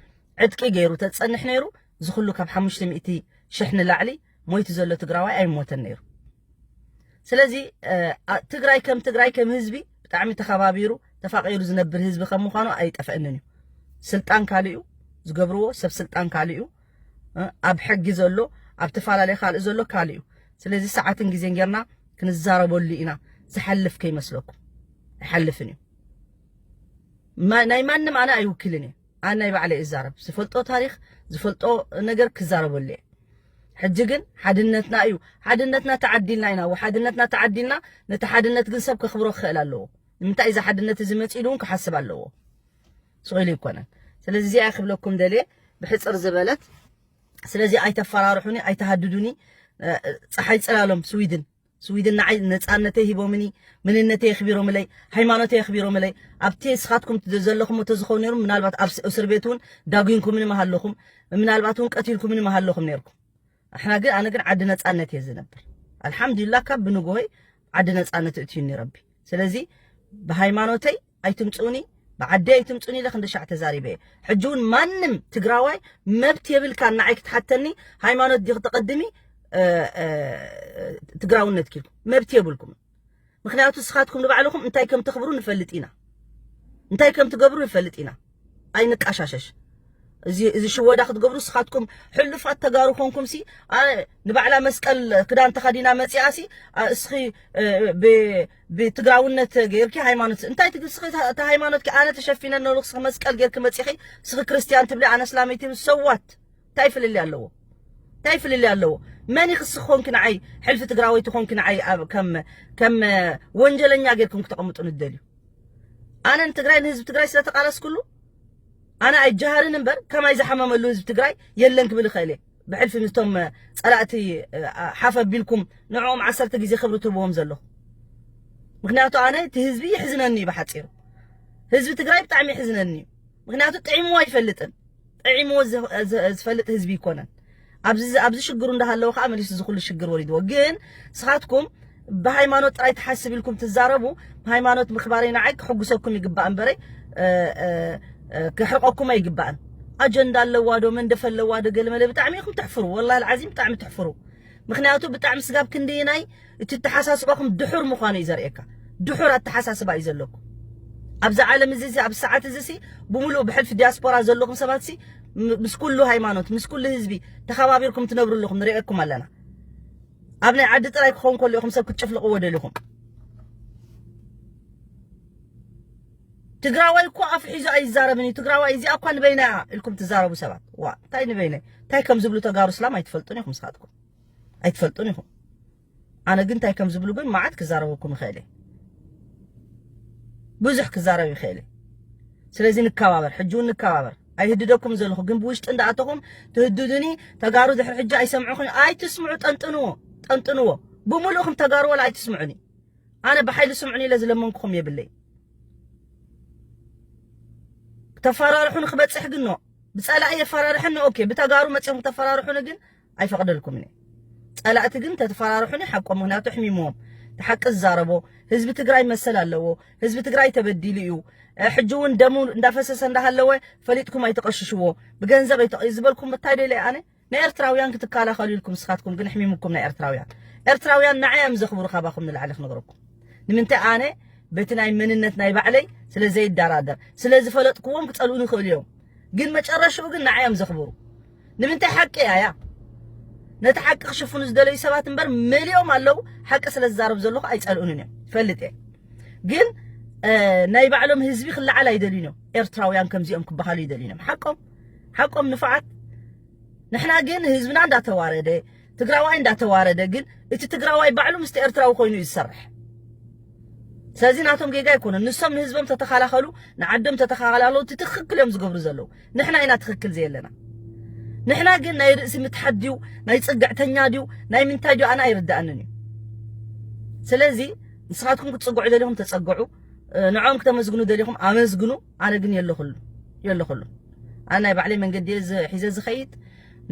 ዕጥቂ ገይሩ ተጸንሕ ነይሩ፣ እዚ ኩሉ ካብ ሓሙሽተ ሚእቲ ሽሕ ንላዕሊ ሞይቱ ዘሎ ትግራዋይ ኣይሞተን ነይሩ። ስለዚ፣ እ፣ ኣ-፣ ትግራይ ከም ትግራይ ከም ህዝቢ ብጣዕሚ ተኸባቢሩ፣ ተፋቒሩ ዝነብር ህዝቢ ከም ምዃኑ ኣይጠፍአንን እዩ። ስልጣን ካልእ እዩ ዝገብርዎ፣ ሰብ ስልጣን ካልእ እዩ፣ እ፣ ኣብ ሕጊ ዘሎ፣ ኣብ ተፈላለየ ካልእ ዘሎ ካልእ እዩ። ስለዚ ሰዓትን ግዜን ጌርና ክንዛረበሉ ኢና። ዝሓልፍ ከይመስለኩም፣ ኣይሓልፍን እዩ። ማ-፣ ናይ ማንም ኣነ ኣይውክልን እየ። ኣነ ናይ ባዕለይ እዛረብ። ዝፈልጦ ታሪኽ፣ ዝፈልጦ ነገር ክዛረበሉ እየ። ሕጂ ግን ሓድነትና እዩ። ሓድነትና ተዓዲልና ኢና። እዎ፣ ሓድነትና ተዓዲልና፣ ነቲ ሓድነት ግን ሰብ ከኽብሮ ክኽእል ኣለዎ። ንምንታይ እዚ ሓድነት እዚ መፂኡ ኢሉ እውን ክሓስብ ኣለዎ። ስቕ ኢሉ ኣይኮነን። ስለዚ እዚኣ ክብለኩም ደልየ ብሕፅር ዝበለት። ስለዚ ኣይተፈራርሑኒ፣ ኣይተሃድዱኒ። እ፣ ፀሓይ ፅላሎም ስዊድን፣ ስዊድን ንዓይ ነፃነተይ ሂቦምኒ፣ መንነተይ የኽቢሮምለይ፣ ሃይማኖተይ የኽቢሮምለይ። ኣብቲ ስኻትኩም ት-፣ ዘለኹም እቶ ዝኸውን ነይሩ፣ ምናልባት ኣብ ስ-፣ እስር ቤት እውን ዳጒንኩምኒ ምሃለኹም፣ ምናልባት እውን ቀቲልኩምኒ ምሃለኹም ነይርኩም። ኣሕና ግን፣ ኣነ ግን ዓዲ ነፃነት እየ ዝነብር። ኣልሓምዱሊላህ ካብ ብንግሆይ ዓዲ ነፃነት እእትዩኒ ረቢ። ስለዚ ብሃይማኖተይ ኣይትምፅኡኒ፣ ብዓዲ ኣይትምፅኡኒ ኢለ ክንዲ ሻዕ ተዛሪበ እየ። ሕጂ እውን ማንም ትግራዋይ መብት የብልካ ንዓይ ክትሓተኒ፣ ሃይማኖት ዲኺ ተቐድሚ፣ እ፣ እ፣ ትግራውነት ኪልኩም መብት የብልኩም። ምክንያቱ ንስኻትኩም ንባዕልኹም እንታይ ከም ተኽብሩ ንፈልጥ ኢና፣ እንታይ ከም ትገብሩ ንፈልጥ ኢና። ኣይንቃሻሸሽ። እዚ፣ እዚ ሽወዳ ክትገብሩ ንስኻትኩም ሕሉፋት ተጋሩ ኮንኩም ሲ፣ ኣ፣ ንባዕላ መስቀል ክዳን ተኸዲና መፂኣ ሲ፣ ኣ፣ እስኺ፣ እ፣ ብ-፣ ብትግራውነት ጌርኪ ሃይማኖት፣ እንታይ ትግ-፣ እስኺ እታ፣ እታ ሃይማኖትኪ ኣነ ተሸፊነ ኣለኹ፣ እስኺ መስቀል ጌርኪ መፂኺ፣ እስኺ ክርስትያን ትብሊ፣ ኣነ እስላመይ ትብል፣ ሰዋት? እንታይ ፍልልይ ኣለዎ? እንታይ ፍልልይ ኣለዎ? መን ኢኺ እስኺ ኮንኪ ንዓይ፣ ሕልፊ ትግራወይቲ ኮንኪ ንዓይ ኣብ፣ ከም፣ ከም ወንጀለኛ ጌርኩም ክተቐምጡኒ ትደልዩ? ኣነ ንትግራይ፣ ንህዝቢ ትግራይ ስለ ተቓለስኩሉ፣ ኣነ ኣይጀሃርን እምበር፣ ከማይ ዝሓመመሉ ህዝቢ ትግራይ የለን ክብል ይኽእል እየ። ብሕልፊ ምስቶም ጸላእቲ፣ እ፣ ሓፍ ኣቢልኩም ንዕኦም ዓሰርተ ግዜ ክብሪ ትህብዎም ዘለኹ። ምክንያቱ ኣነ እቲ ህዝቢ ይሕዝነኒ እዩ ብሓጺሩ። ህዝቢ ትግራይ ብጣዕሚ ይሕዝነኒ እዩ። ምክንያቱ ጥዒምዎ ኣይፈልጥን። ጥዒምዎ ዝ-፣ ዝ-፣ ዝፈልጥ ህዝቢ ይኮነን። ኣብዚ፣ ኣብዚ ሽግሩ እንዳሃለወ ከዓ መሊሱ እዚ ኩሉ ሽግር ወሪድዎ። ግን ንስኻትኩም ብሃይማኖት ጥራይ ትሓስብ ኢልኩም ትዛረቡ፣ ሃይማኖት ምኽባረይ ንዓይ ክሕጉሰኩም ይግባእ እምበረይ፣ እ፣ እ፣ እ፣ ክሕርቐኩም ኣይግባእን። ኣጀንዳ ኣለዋ ዶ፣ መንደፍ ኣለዋ ዶ፣ ገለመለ ብጣዕሚ ኢኹም ተሕፍሩ። ወላሂ ልዓዚም ብጣዕሚ ተሕፍሩ። ምክንያቱ ብጣዕሚ ስጋብ ክንደየናይ እቲ ኣተሓሳስባኹም ድሑር ምዃኑ እዩ ዘርእየካ። ድሑር ኣተሓሳስባ እዩ ዘለኩም። ኣብዚ ዓለም እዚ፣ እዚ፣ ኣብዚ ሰዓት እዚ ሲ፣ ብምሉእ ብሕልፊ ዲያስፖራ ዘለኹም ሰባት ሲ፣ ም-፣ ምስ ኩሉ ሃይማኖት፣ ምስ ኩሉ ህዝቢ ተኸባቢርኩም ትነብሩ ኣለኹም፣ ንርእየኩም ኣለና። ኣብ ናይ ዓዲ ጥራይ ክኸውን ከሎ ኢኹም ሰብ ክትጭፍልቕዎ ደሊኹም። ትግራዋይ እኮ ኣፍ ሒዙ ኣይዛረብን እዩ። ትግራዋይ እዚኣ እኳ ንበይና እያ ኢልኩም ትዛረቡ ሰባት። ዋ፣ እንታይ ንበይነይ? እንታይ ከም ዝብሉ ተጋሩ እስላም ኣይትፈልጡን ኢኹም ንስኻትኩም። ኣይትፈልጡን ኢኹም። ኣነ ግን እንታይ ከም ዝብሉ ግን መዓት ክዛረበኩም ይኽእል እየ። ብዙሕ ክዛረብ ይኽእል እየ። ስለዚ ንከባበር፣ ሕጂ እውን ንከባበር። ኣይህድደኩም ዘለኹ፣ ግን ብውሽጢ እንዳኣተኹም ትህድዱኒ፣ ተጋሩ ድሕሪ ሕጂ ኣይሰምዑኹም። ኣይትስምዑ፣ ጠንጥንዎ፣ ጠንጥንዎ። ብምሉእኹም ተጋሩ ወላ ኣይትስምዑኒ። ኣነ ብሓይሊ ስምዑኒ ኢለ ዝለመንኩኹም የብለይ። ተፈራርሑኒ ክበጽሕ ግን ኖ። ብጸላኢ የፈራርሐኒ፣ ኦኬ። ብተጋሩ መጺኹም ተፈራርሑኒ ግን ኣይፈቕደልኩምን እየ። ጸላእቲ ግን ተተፈራርሑኒ ሓቆም፣ ምክንያቱ ኣሕሚምዎም። እቲ ሓቂ ዝዛረቦ፣ ህዝቢ ትግራይ መሰል ኣለዎ። ህዝቢ ትግራይ ተበዲሉ እዩ። እ፣ ሕጂ እውን ደሙ እንዳፈሰሰ እንዳሃለወ ፈሊጥኩም ኣይተቐሽሽዎ። ብገንዘብ ኣይተ-፣ ዝበልኩም እንታይ ደለ ኣነ? ንኤርትራውያን ክትከላኸሉ ኢልኩም ንስኻትኩም ግን ኣሕሚምኩም ናይ ኤርትራውያን። ኤርትራውያን ንዓይ እዮም ዘኽብሩ ካባኹም ንላዕሊ ክነግረኩም። ንምንታይ ኣነ በቲ ናይ መንነት ናይ ባዕለይ ስለ ዘይደራደር፣ ስለ ዝፈለጥኩዎም ክጸልኡኒ ይኽእሉ እዮም። ግን መጨረሽኡ ግን ንዓይ እዮም ዘኽብሩ። ንምንታይ ሓቂ እያ እያ። ነቲ ሓቂ ክሽፍኑ ዝደለዩ ሰባት እምበር መሊኦም ኣለዉ፣ ሓቂ ስለ ዝዛረብ ዘለኹ ኣይጸልኡንን እዮም። ይፈልጥ እየ። ግን፣ እ፣ ናይ ባዕሎም ህዝቢ ክለዓል ኣይደልዩን እዮም። ኤርትራውያን ከምዚኦም ክበሃሉ ይደልዩን እዮም። ሓቆም፣ ሓቆም ንፉዓት። ንሕና ግን ህዝብና እንዳተዋረደ፣ ትግራዋይ እንዳተዋረደ፣ ግን እቲ ትግራዋይ ባዕሉ ምስቲ ኤርትራዊ ኮይኑ እዩ ዝሰርሕ። ስለዚ ናቶም ጌጋ ኣይኮነን። ንሶም ንህዝቦም ተተኸላኸሉ፣ ንዓዶም ተተኸላኸሉ፣ እቲ ትኽክል እዮም ዝገብሩ ዘለዉ። ንሕና ኢና ትኽክል ዘየለና። ንሕና ግን ናይ ርእሲ ምትሓት ድዩ፣ ናይ ጽግዕተኛ ድዩ፣ ናይ ምንታይ ድዩ፣ ኣነ ኣይርድኣንን እዩ። ስለዚ ንስኻትኩም ክትጽግዑ ደሊኹም ተጸግዑ፣ እ፣ ንዕኦም ክተመስግኑ ደሊኹም ኣመስግኑ። ኣነ ግን የለኹሉ፣ የለኹሉ። ኣነ ናይ ባዕለይ መንገዲ እየ ዝ- ሒዘ ዝኸይድ።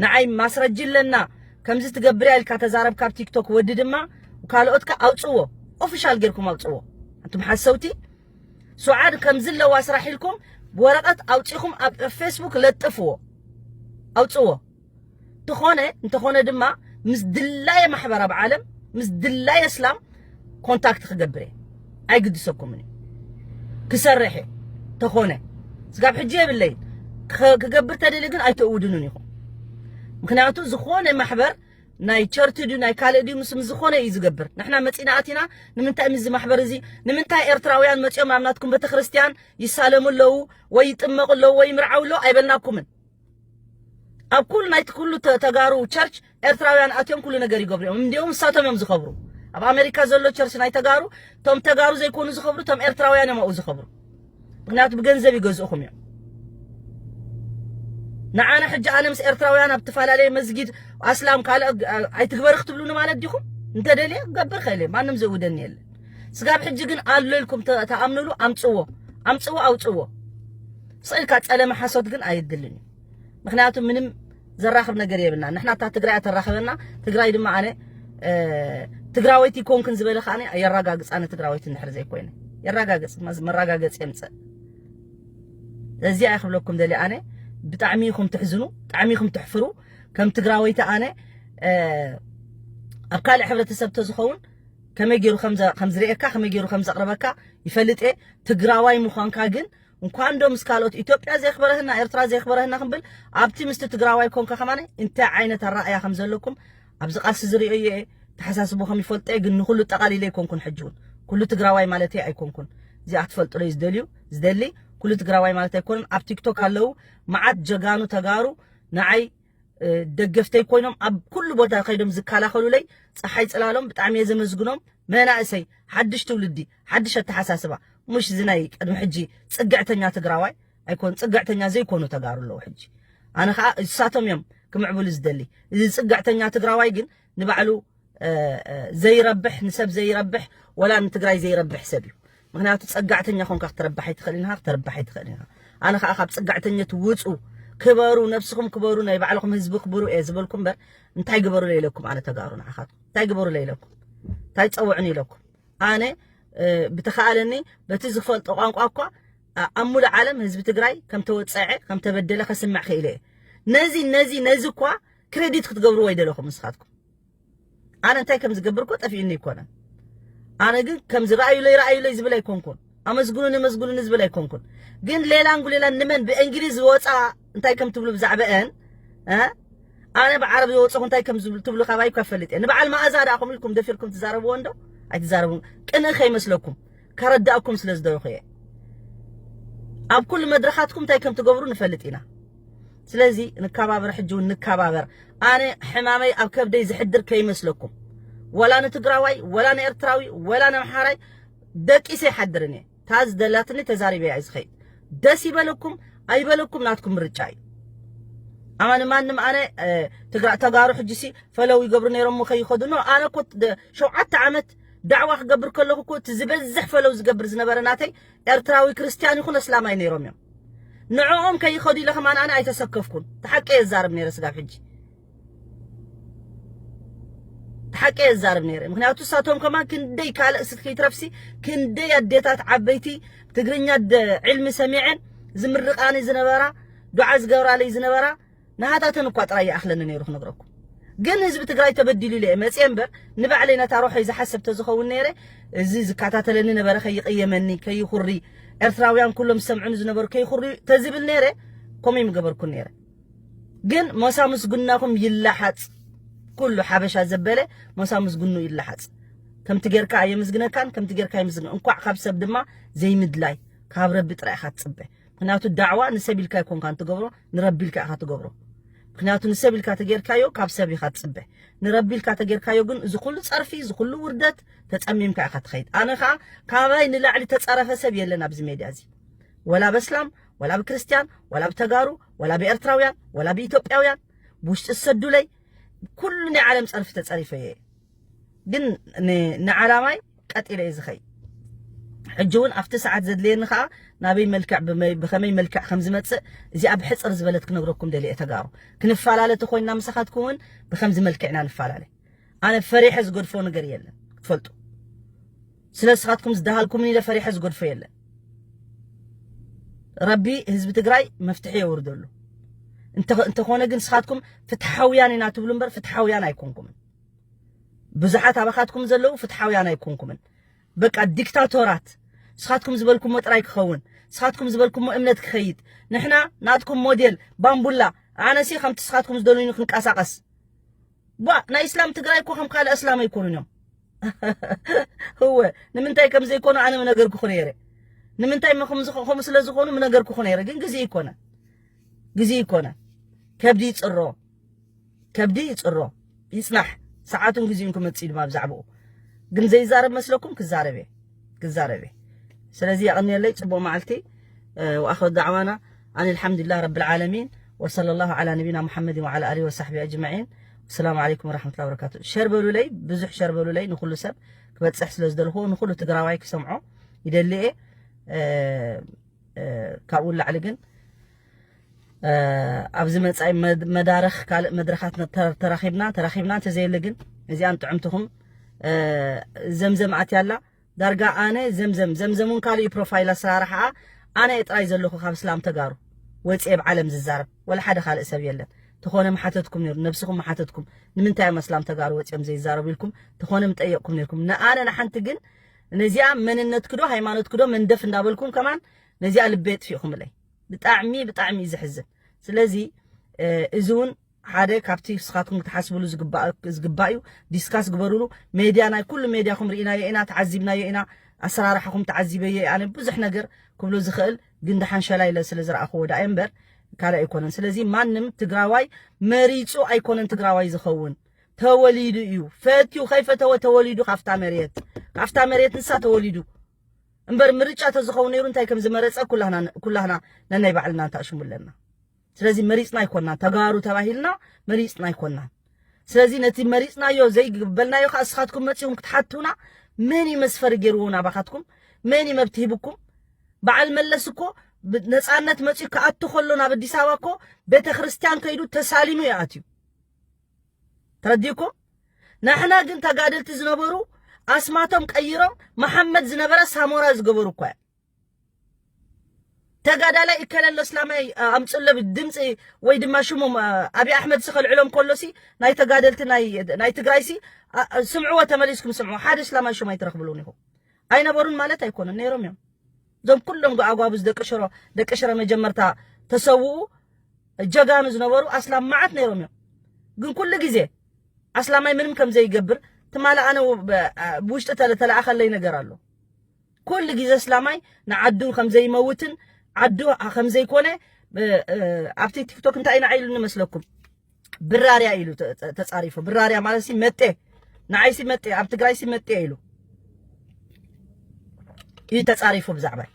ንዓይ ማስረጂ ኣለና፣ ከምዚ ትገብር እያ ኢልካ ተዛረብካ ኣብ ቲክቶክ፣ ወዲ ድማ ካልኦትካ ኣውፅዎ፣ ኦፊሻል ጌርኩም ኣውፅዎ። ኣንቱም ሓሰውቲ፣ ሱዓድ ከምዚ ኣለዋ ስራሕ ኢልኩም ብወረቐት ኣውፂኹም ኣብ ፌስቡክ ለጥፍዎ፣ ኣውፅዎ። እንተኾነ እንተኾነ ድማ ምስ ድላየ ማሕበር ኣብ ዓለም፣ ምስ ድላየ እስላም ኮንታክት ክገብር እየ። ኣይግድሰኩምን እዩ። ክሰርሕ እየ። ተኾነ ስጋብ ሕጂ የብለይን። ክኸ- ክገብር ተደልየ ግን ኣይተእውድኑን ኢኹም። ምክንያቱ ዝኾነ ማሕበር ናይ ቸርቲ ድዩ ናይ ካልእ ድዩ ምስ ምስ ዝኾነ እዩ ዝገብር። ንሕና መፂና ኣቲና ንምንታይ ምስዚ ማሕበር እዚ፣ ንምንታይ ኤርትራውያን መፂኦም ኣብ ናትኩም ቤተክርስትያን ይሳለሙ ኣለዉ ወይ ይጥመቑ ኣለዉ ወይ ይምርዓው ኣለዉ ኣይበልናኩምን። ኣብ ኩሉ ናይቲ ኩሉ ተ- ተጋሩ ቸርች ኤርትራውያን ኣትዮም ኩሉ ነገር ይገብሩ እዮም። እንዲኦም ንሳቶም እዮም ዝኸብሩ። ኣብ ኣሜሪካ ዘሎ ቸርች ናይ ተጋሩ፣ እቶም ተጋሩ ዘይኮኑ ዝኸብሩ፣ እቶም ኤርትራውያን እዮም ኣብኡ ዝኸብሩ። ምክንያቱ ብገንዘብ ይገዝእኹም እዮም። ንዓና ሕጂ ኣነ ምስ ኤርትራውያን ኣብ ትፈላለየ መስጊድ ኣስላም ካልእ ግ- ኣይትግበሪ ክትብሉኒ ማለት ዲኹም? እንተደልየ ክገብር ኽእል እየ፣ ማንም ዘውደኒ የለን። ስጋብ ሕጂ ግን ኣሎ ኢልኩም ተ- ተኣምኑሉ ኣምፅዎ፣ ኣምፅዎ ኣውፅዎ። ስቕ ኢልካ ፀለመ ሓሶት ግን ኣየድልን እዩ። ምክንያቱ ምንም ዘራኽብ ነገር የብልና። ንሕና እታ ትግራይ ተራኽበና፣ ትግራይ ድማ ኣነ እ፣ ትግራወይቲ ይኮንክን ዝበለ ከኣ የራጋግፅ። ኣነ ትግራወይቲ እንድሕር ዘይኮይነ የራጋግፅ፣ መዝ- መራጋገፂ የምፅእ። እዚ ኣይክብለኩም ደሊ ኣነ። ብጣዕሚ ኢኹም ትሕዝኑ፣ ብጣዕሚ ኢኹም ትሕፍሩ። ከም ትግራወይቲ ኣነ እ፣ ኣብ ካልእ ሕብረተሰብ ተዝኸውን ከመይ ገይሩ ከም ዘ- ከም ዝርእየካ፣ ከመይ ገይሩ ከም ዘቕርበካ ይፈልጥ እየ። ትግራዋይ ምዃንካ ግን እንኳን ዶ ምስ ካልኦት ኢትዮጵያ ዘኽበረህና ኤርትራ ዘኽበረህና ክንብል ኣብቲ ምስቲ ትግራዋይ ኮንካ ከማነ እንታይ ዓይነት ኣረኣያ ከም ዘለኩም ኣብዚ ቃልሲ ዝርእዮ እየ። ተሓሳስቦ ከም ይፈልጦ እየ፣ ግን ንኩሉ ጠቓሊለ ኣይኮንኩን። ሕጂ እውን ኩሉ ትግራዋይ ማለት ኣይኮንኩን። እዚኣ ክትፈልጡ ዶ ዝደልዩ ዝደሊ ኩሉ ትግራዋይ ማለት ኣይኮነን። ኣብ ቲክቶክ ኣለዉ መዓት ጀጋኑ ተጋሩ ንዓይ እ፣ ደገፍተይ ኮይኖም ኣብ ኩሉ ቦታ ከይዶም ዝከላኸሉለይ ፀሓይ ፅላሎም ብጣዕሚ እየ ዘመስግኖም። መናእሰይ ሓድሽ ትውልዲ ሓድሽ ኣተሓሳስባ፣ ሙሽ እዚ ናይ ቅድሚ ሕጂ ፅግዕተኛ ትግራዋይ ኣይኮን ፅግዕተኛ ዘይኮኑ ተጋሩ ኣለዉ። ሕጂ ኣነ ከዓ እሳቶም እዮም ክምዕብሉ ዝደሊ። እዚ ፅግዕተኛ ትግራዋይ ግን ንባዕሉ እ፣ እ፣ ዘይረብሕ ንሰብ ዘይረብሕ ወላ ንትግራይ ዘይረብሕ ሰብ እዩ። ምክንያቱ ፀጋዕተኛ ኮንካ ክትረብሕ ኣይትኽእል ኢኻ፣ ክትረብሕ ኣይትኽእል ኢኻ። ኣነ ከዓ ካብ ፅጋዕተኘት ውፁ፣ ክበሩ፣ ነብስኹም ክበሩ፣ ናይ ባዕልኹም ህዝቢ ክብሩ እየ ዝበልኩ እምበር እንታይ ግበሩ ለይለኩም። ኣነ ተጋሩ ንዓኻትኩም እንታይ ግበሩ ለይለኩም፣ እንታይ ፀውዕኒ ኢለኩም። ኣነ እ፣ ብተኻኣለኒ በቲ ዝፈልጦ ቋንቋ እኳ ኣ- ኣብ ሙሉእ ዓለም ህዝቢ ትግራይ ከም ተወፀዐ ከም ተበደለ ከስምዕ ክኢለ እየ። ነዚ ነዚ ነዚ እኳ ክሬዲት ክትገብርዎ ይደለኹም ንስኻትኩም። ኣነ እንታይ ከም ዝገብር እኮ ጠፊኡኒ ኣይኮነን። ኣነ ግን ከም ዝረኣዩለይ ረኣዩለይ ዝብል ኣይኮንኩን፣ ኣመስግኑኒ መስግኑኒ ዝብል ኣይኮንኩን። ግን ሌላን ጉሌላን ንመን ብእንግሊዝ ዝወፃ እንታይ ከም ትብሉ ብዛዕባአን እ? ኣነ ብዓረብ ዝወፀኹ እንታይ ከም ዝብል ትብሉ ካባይ እኳ ፈልጥ እየ። ንበዓል መኣዛ ደኣ ከምኡ ኢልኩም ደፊርኩም ትዛረብዎ እንዶ ኣይትዛረቡን። ቅንእ ከይመስለኩም ከረዳእኩም ስለ ዝደለኹ እየ። ኣብ ኩሉ መድረኻትኩም እንታይ ከም ትገብሩ ንፈልጥ ኢና። ስለዚ ንከባበር፣ ሕጂ እውን ንከባበር። ኣነ ሕማመይ ኣብ ከብደይ ዝሕድር ከይመስለኩም። ወላ ንትግራዋይ ወላ ንኤርትራዊ ወላ ንኣምሓራይ ደቂሰ ይሓድርን እየ። እታ ዝደላትኒ ተዛሪበ እየ ዝኸይድ። ደስ ይበለኩም ኣይበለኩም ናትኩም ምርጫ እዩ። ኣማን ማንም ኣነ እ፣ ትግራ ተጋሩ ሕጂሲ ፈለው ይገብሩ ነይሮም ከይኸዱ ኖ። ኣነ እኮ ደ- ሸውዓተ ዓመት ዳዕዋ ክገብር ከለኹ እኮ እቲ ዝበዝሕ ፈለው ዝገብር ዝነበረ ናተይ ኤርትራዊ ክርስትያን ይኹን እስላማይ ነይሮም እዮም። ንዕኦም ከይኸዱ ኢለ ከማን ኣነ ኣይተሰከፍኩን። ተሓቀ የዛርብ ነይረ ስጋብ ሕጂ ሓቂ የዛርብ ነይረ። ምክንያቱ እሳቶም ከማን ክንደይ ካልእ ስልኪ ይትረፍሲ ክንደይ ኣዴታት ዓበይቲ ትግርኛ ደ- ዕልሚ ሰሚዐን ዝምርቃኒ ዝነበራ ዱዓ ዝገብራለይ ዝነበራ ንሃታተን እኳ ጥራይ ይኣኽለኒ ነይሩ ክነግረኩም። ግን ህዝቢ ትግራይ ተበዲሉ ኢለ እየ መፅየ እምበር ንባዕለይ ነታ ሮሖይ ዝሓሰብ ተዝኸውን ነይረ እዚ ዝከታተለኒ ነበረ ከይቅየመኒ ከይኹሪ ኤርትራውያን ኩሎም ዝሰምዑኒ ዝነበሩ ከይኹሪ ተዝብል ነይረ ከምኡ ምገበርኩን ነይረ። ግን ሞሳ ምስጉናኹም ይላሓጽ። ኩሉ ሓበሻ ዘበለ ሞሳ ምስጉኑ ይላሓጽ። ከምቲ ጌርካ ኣየምዝግነካን ከምቲ ጌርካ የምዝግነ እንኳዕ ካብ ሰብ ድማ ዘይምድላይ ካብ ረቢ ጥራይ ኢኻ ትጽበ። ምክንያቱ ዳዕዋ ንሰብ ኢልካ ኣይኮንካን ትገብሮ ንረቢ ኢልካ ኢኻ ትገብሮ። ምክንያቱ ንሰብ ኢልካ ተጌርካዮ ካብ ሰብ ኢኻ ትጽበ። ንረቢ ኢልካ ተጌርካዮ ግን እዚ ኩሉ ጸርፊ እዚ ኩሉ ውርደት ተጸሚምካ ኢኻ ትኸይድ። ኣነ ኸዓ ካባይ ንላዕሊ ተጸረፈ ሰብ የለን ኣብዚ ሜድያ እዚ። ወላ በስላም ወላ ብክርስትያን ወላ ብተጋሩ ወላ ብኤርትራውያን ወላ ብኢትዮጵያውያን ብውሽጢ ዝሰዱለይ ኩሉ ናይ ዓለም ጸርፊ ተጸሪፈ እየ። ግን ን- ንዓላማይ ቀጢለ እየ ዝኸይ ሕጂ እውን ኣብቲ ሰዓት ዘድልየኒ ከዓ ናበይ መልክዕ ብመይ- ብኸመይ መልክዕ ከም ዝመፅእ እዚኣ ብሕፅር ዝበለት ክነግረኩም ደልየ። ተጋሩ ክንፈላለ ተኮይንና ምሳኻትኩም እውን ብከምዚ መልክዕ ኢና ንፈላለ። ኣነ ፈሪሐ ዝገድፎ ነገር የለን ክትፈልጡ። ስለ ንስኻትኩም ዝደሃልኩምን ኢለ ፈሪሐ ዝገድፎ የለን። ረቢ ህዝቢ ትግራይ መፍትሒ የውርደሉ። እንተ- እንተኾነ ግን ንስኻትኩም ፍትሓውያን ኢና ትብሉ እምበር ፍትሓውያን ኣይኮንኩምን። ብዙሓት ኣባኻትኩም ዘለዉ ፍትሓውያን ኣይኮንኩምን። በቃ ዲክታቶራት። ንስኻትኩም ዝበልኩሞ ጥራይ ክኸውን፣ ንስኻትኩም ዝበልኩሞ እምነት ክኸይድ። ንሕና ናትኩም ሞዴል ባምቡላ። ኣነሲ ከምቲ ንስኻትኩም ዝደልዩኒ ክንቀሳቐስ። ቧ ናይ እስላም ትግራይ እኮ ከም ካልእ እስላም ኣይኮኑን እዮም። እወ ንምንታይ ከም ዘይኮኑ ኣነ ምነገርኩኹ ነይረ። ንምንታይ ምኹም ዝኾ- ከምኡ ስለ ዝኾኑ ምነገርኩኹ ነይረ። ግን ግዜ ይኮነ፣ ግዜ ይኮነ። ከብዲ ይፅሮ፣ ከብዲ ይፅሮ። ይፅናሕ፣ ሰዓቱን ግዜኡን ክመፅእ ድማ ብዛዕባኡ ግን ዘይዛረብ መስለኩም ክዛረብ እየ፣ ክዛረብ እየ። ስለዚ የቐንየለይ፣ ፅቡቕ መዓልቲ። ወኣኽር ዳዕዋና ኣን ኣልሓምዱሊላህ ረብል ዓለሚን ወሰለ ላሁ ዓላ ነቢና ሙሓመድን ወዓላ ኣሊሂ ወሳሕቢ ኣጅመዒን። ወሰላሙ ዓለይኩም ወረሕመቱላሂ ወበረካቱ። ሸር በሉለይ፣ ብዙሕ ሸር በሉለይ፣ ንኹሉ ሰብ ክበፅሕ ስለ ዝደልኹ፣ ንኹሉ ትግራዋይ ክሰምዖ ይደሊ እየ። እ፣ እ፣ ካብኡ ንላዕሊ ግን ኣብዚ መጻኢ መዳርኽ ካልእ መድረኻት ተራኺብና ተራኺብና እንተዘየለ ግን እዚኣን ጥዕምትኹም። ዘምዘም ኣትያላ ዳርጋ ኣነ ዘምዘም ዘምዘም እውን ካልእ ፕሮፋይል ኣሰራርሓኣ ኣነ ጥራይ ዘለኹ ካብ እስላም ተጋሩ ወፂኤ ብዓለም ዝዛረብ ወላ ሓደ ካልእ ሰብ የለን። ተኾነ መሓተትኩም ነይሩ ነብስኹም መሓተትኩም ንምንታይ እዮም እስላም ተጋሩ ወፂኦም ዘይዛረቡ ኢልኩም ተኾነ ምጠየቅኩም ነይርኩም። ንኣነ ንሓንቲ ግን ነዚኣ መንነትክዶ ሃይማኖትክዶ መንደፍ እንዳበልኩም ከማን ነዚኣ ልበ የጥፊእኹምለይ። ብጣዕሚ ብጣዕሚ እዩ ዘሕዝን። ስለዚ እዚ እውን ሓደ ካብቲ ንስኻትኩም ክትሓስብሉ ዝግባእ እዩ። ዲስካስ ግበሩሉ። ሜድያ ናይ ኩሉ ሜድያኹም ርኢናዮ ኢና፣ ተዓዚብናዮ ኢና፣ ኣሰራርሓኹም ተዓዚበዮ እየ ኣነ ብዙሕ ነገር ክብሎ ዝኽእል ግን ደሓን ሸላ ኢለ ስለ ዝረኣኽዎ ደኣ እምበር ካልእ ኣይኮነን። ስለዚ ማንም ትግራዋይ መሪፁ ኣይኮነን ትግራዋይ ዝኸውን ተወሊዱ እዩ። ፈትዩ ከይፈተወ ተወሊዱ ካብታ መሬት ካብታ መሬት ንሳ ተወሊዱ እምበር ምርጫ ተዝኸውን ነይሩ እንታይ ከም ዝመረፀ ኩላህና ኩላህና ነናይ ባዕልና እንተኣሽሙ ኣለና። ስለዚ መሪፅና ኣይኮናን ተጋሩ ተባሂልና መሪፅና ኣይኮናን። ስለዚ ነቲ መሪፅናዮ ዘይበልናዮ ከዓ እስኻትኩም መፂኹም ክትሓቱና መን እዩ መስፈሪ ገይርዎ ናባኻትኩም? መን እዩ መብት ሂብኩም? በዓል መለስ እኮ ነፃነት መፂኡ ክኣቱ ከሎ ናብ ኣዲስ ኣበባ እኮ ቤተ ክርስቲያን ከይዱ ተሳሊሙ ይኣትዩ። ተረዲእኩም? ንሕና ግን ተጋደልቲ ዝነበሩ ኣስማቶም ቀይሮም መሓመድ ዝነበረ ሳሞራ ዝገበሩ እኳ እዮም። ተጋዳላይ እከለሎ እስላማይ ኣምፅሎ ድምፂ ወይ ድማ ሽሞም ኣብይ ኣሕመድ ሲ ከልዕሎም ከሎሲ ናይ ተጋደልቲ ናይ ትግራይሲ ስምዕዎ ተመሊስኩም ስምዕዎ ሓደ እስላማይ ሽም ኣይትረኽብሉን ኢኹም። ኣይነበሩን ማለት ኣይኮነን ነይሮም እዮም። እዞም ኩሎም ኣጓብዝ ደቂ ሽሮ ደቂ ሽረ መጀመርታ ተሰውኡ ጀጋኑ ዝነበሩ ኣስላም መዓት ነይሮም እዮም። ግን ኩሉ ግዜ ኣስላማይ ምንም ከም ዘይገብር ትማሊ ኣነ ብውሽጢ ተለኣኸለይ ነገር ኣሎ። ኩሉ ግዜ ኣስላማይ ንዓዱ ከም ዘይመውትን ዓዱ ከም ዘይኮነ ኣብቲ ቲክቶክ እንታይ ኢና ኢሉኒ መስለኩም? ብራርያ ኢሉ ተፃሪፉ። ብራርያ ማለት ሲ መጤ ንዓይ ሲ መጤ ኣብ ትግራይ ሲ መጤ ኢሉ እዩ ተፃሪፉ ብዛዕባይ።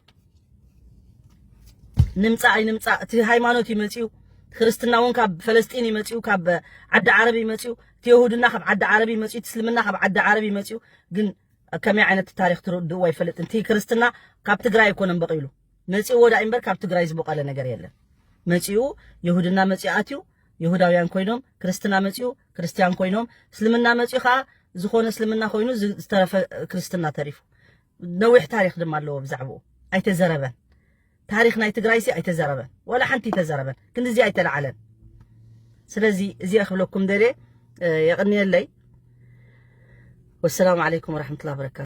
ንምፃእ ኣይንምፃእ እቲ ሃይማኖት ይመፅዩ። ክርስትና እውን ካብ ፈለስጢን ይመፅዩ፣ ካብ ዓዲ ዓረብ ይመፅዩ። እቲ የሁድና ካብ ዓዲ ዓረብ ይመፅዩ፣ እቲ እስልምና ካብ ዓዲ ዓረብ ይመፅዩ። ግን ከመይ ዓይነት ታሪክ ትርድእዎ ኣይፈልጥን። እቲ ክርስትና ካብ ትግራይ ኣይኮነን በቂሉ መፂእዎ ዳ እምበር ካብ ትግራይ ዝበቀለ ነገር የለን። መፂኡ የሁድና መፂኡ ኣትዩ የሁዳውያን ኮይኖም፣ ክርስትና መፂኡ ክርስትያን ኮይኖም፣ እስልምና መፂኡ ከዓ ዝኾነ እስልምና ኮይኑ ዝተረፈ ክርስትና ተሪፉ። ነዊሕ ታሪክ ድማ ኣለዎ ብዛዕባኡ ኣይተዘረበን። ታሪክ ናይ ትግራይ ሲ ኣይተዘረበን፣ ወላ ሓንቲ ኣይተዘረበን። ክንዲ እዚ ኣይተለዓለን። ስለዚ እዚ ክብለኩም ደልየ። የቕንየለይ። ወሰላሙ ዓለይኩም ወረሕመቱላሂ ወበረካቱ።